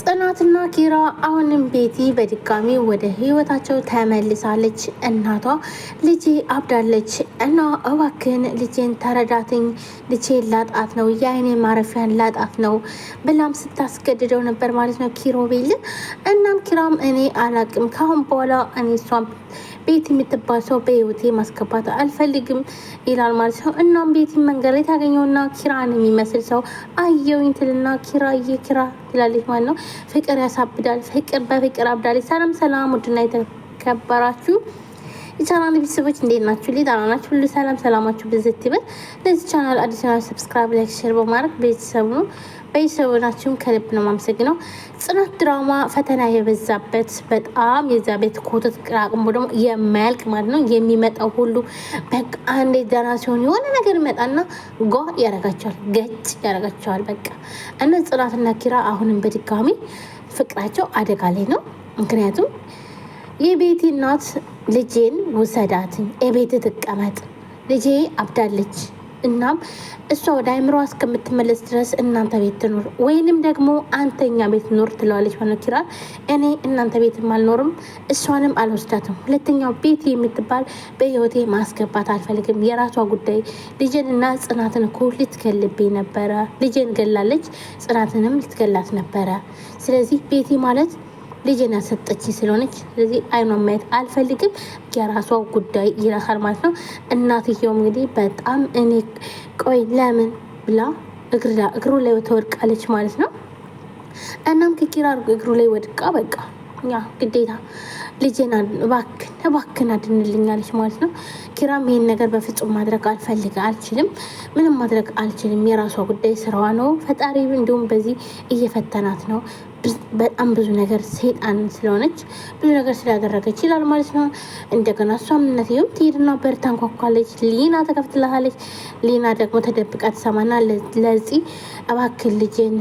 ጽናትና ኪራ አሁንም ቤቲ በድጋሚ ወደ ህይወታቸው ተመልሳለች። እናቷ ልጄ አብዳለች እና እባክህን ልጄን ተረዳትኝ፣ ልጄን ላጣት ነው፣ የአይኔ ማረፊያን ላጣት ነው ብላም ስታስገድደው ነበር ማለት ነው ኪሮቤል። እናም ኪራም እኔ አላቅም፣ ካሁን በኋላ እኔ እሷን ቤቲ የምትባል ሰው በህይወቴ ማስገባት አልፈልግም ይላል ማለት ነው። እናም ቤቲ መንገድ ላይ ታገኘውና ኪራን የሚመስል ሰው አየውኝ ትልና ኪራዬ ኪራ ትላለች ማለት ነው። ፍቅር ያሳብዳል። ፍቅር በፍቅር አብዳለች። ሰላም ሰላም፣ ውድና የተከበራችሁ የቻናል ቤተሰቦች እንዴት ናችሁ? ደህና ናችሁ? ሁሉ ሰላም ሰላማችሁ ብዝት ይበል። ለዚህ ቻናል አዲስ ቻናል subscribe፣ like፣ share በማድረግ ቤተሰቡ ነው ቤተሰቡ ናችሁም ከልብ ነው የማመሰግነው። ጽናት ድራማ ፈተና የበዛበት በጣም የዛ ቤት ኮተት ቅራቅንቦ ደግሞ የማያልቅ ማለት ነው። የሚመጣው ሁሉ በቃ አንዴ ደህና ሲሆን የሆነ ነገር ይመጣና ጓ ያረጋቸዋል፣ ገጭ ያረጋቸዋል። በቃ እና ጽናትና ኪራ አሁንም በድጋሚ ፍቅራቸው አደጋ ላይ ነው። ምክንያቱም የቤቲ እናት ልጄን ውሰዳትኝ፣ የቤት ትቀመጥ፣ ልጄ አብዳለች። እናም እሷ ወደ አይምሮ እስከምትመለስ ድረስ እናንተ ቤት ትኑር ወይንም ደግሞ አንተኛ ቤት ኑር ትለዋለች ማለት ኪራ። እኔ እናንተ ቤትም አልኖርም እሷንም አልወስዳትም። ሁለተኛው ቤት የምትባል በህይወቴ ማስገባት አልፈልግም። የራሷ ጉዳይ። ልጄንና ጽናትን እኮ ልትገልብኝ ነበረ። ልጄን ገላለች፣ ጽናትንም ልትገላት ነበረ። ስለዚህ ቤቲ ማለት ልጄን ያሰጠች ስለሆነች ስለዚህ አይኗን ማየት አልፈልግም። የራሷ ጉዳይ ይላታል ማለት ነው። እናትየውም እንግዲህ በጣም እኔ ቆይ ለምን ብላ እግሩ ላይ ተወድቃለች ማለት ነው። እናም ከኪራ እግሩ ላይ ወድቃ በቃ ያ ግዴታ ልጄን እባክን እባክን አድንልኛለች ማለት ነው። ኪራም ይሄን ነገር በፍጹም ማድረግ አልፈልግ አልችልም፣ ምንም ማድረግ አልችልም። የራሷ ጉዳይ ስራዋ ነው። ፈጣሪ እንዲሁም በዚህ እየፈተናት ነው። በጣም ብዙ ነገር ሰይጣን ስለሆነች ብዙ ነገር ስላደረገች ይላል ማለት ነው። እንደገና እሷም እናትየውም ትሄድና በር ታንኳኳለች። ሊና ተከፍትላታለች። ሊና ደግሞ ተደብቃ ትሰማና ለዚህ እባክህ ልጄን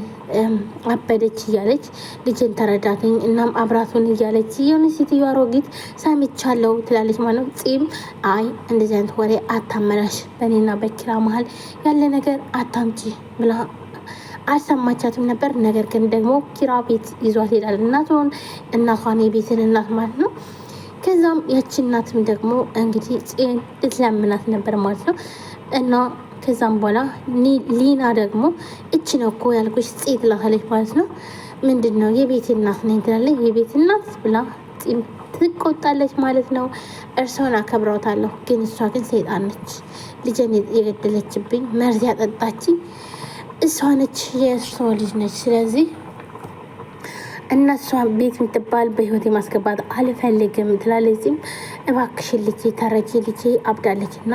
አበደች እያለች ልጄን ተረዳትኝ፣ እናም አብራቱን እያለች የሆነ ሴትዮ አሮጊት ሰምቻለሁ ትላለች ማለት ነው። ፂም አይ እንደዚህ አይነት ወሬ አታመላሽ፣ በእኔና በኪራ መሀል ያለ ነገር አታምጪ ብላ አልሰማቻትም ነበር። ነገር ግን ደግሞ ኪራ ቤት ይዟት ሄዳል። እናቷን እናቷን የቤትን እናት ማለት ነው። ከዛም ያቺ እናትም ደግሞ እንግዲህ ጽን ልትለምናት ነበር ማለት ነው። እና ከዛም በኋላ ሊና ደግሞ እች ነው እኮ ያልኩሽ ጽ ትላታለች ማለት ነው። ምንድን ነው የቤት እናት ነኝ ትላለች። የቤት እናት ብላ ፂም ትቆጣለች ማለት ነው። እርስዎን አከብረውታለሁ፣ ግን እሷ ግን ሰይጣን ነች። ልጄን የገደለችብኝ መርዝ ያጠጣችኝ እሷ ነች፣ የእርሶ ልጅ ነች። ስለዚህ እነሷ ቤት የምትባል በህይወት ማስገባት አልፈልግም ትላለች። እዚህም እባክሽን ልጄ ተረጂ፣ ልጄ አብዳለች እና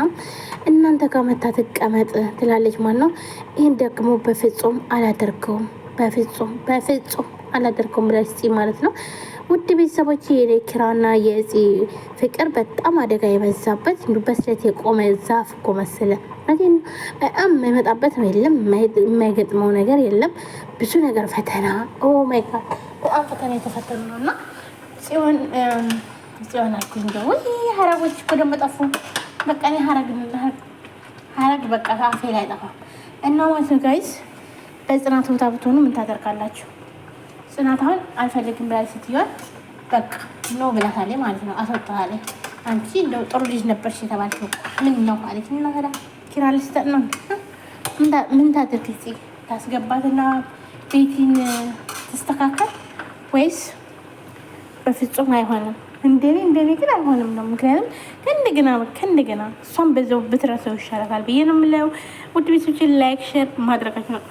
እናንተ ጋር መታ ትቀመጥ ትላለች ማለት ነው። ይህን ደግሞ በፍጹም አላደርገውም፣ በፍጹም በፍጹም አላደርገውም ብላለች ማለት ነው። ውድ ቤተሰቦች የኪራና የእጽ ፍቅር በጣም አደጋ የበዛበት በስለት የቆመ ዛፍ እኮ መሰለ። በጣም የማይመጣበት የለም፣ የማይገጥመው ነገር የለም። ብዙ ነገር ፈተና፣ oh my God በጣም ፈተና የተፈተኑ ነው። እና ጽዮን ጽዮን አልኩኝ ደግሞ ይህ ሀረጎች እኮ ደግሞ ጠፉ። በቃ እኔ ሀረግ በቃ አፌ ላይ ጠፋ እና ማለት ነው guys፣ በጽናት ቦታ ብትሆኑ ምን ታደርጋላችሁ? ጽናት አሁን አልፈልግም ብላ ሴትዮዋን በቃ no ብላታለች ማለት ነው። አስወጣታለች። አንቺ እንደው ጥሩ ልጅ ነበርሽ የተባልሽው ምን ነው አለች። እና ታዲያ ኪራ ልስጠት ነው ምን ታድርግ? ጽ ታስገባትና ቤቲን ትስተካከል ወይስ በፍጹም አይሆንም? እንደኔ እንደኔ ግን አይሆንም ነው። ምክንያቱም ከእንደገና ከእንደገና እሷን በዛው ብትረሰው ይሻላታል ብዬ ነው የምለው። ውድ ቤቶችን like share ማድረጋችሁ ነው።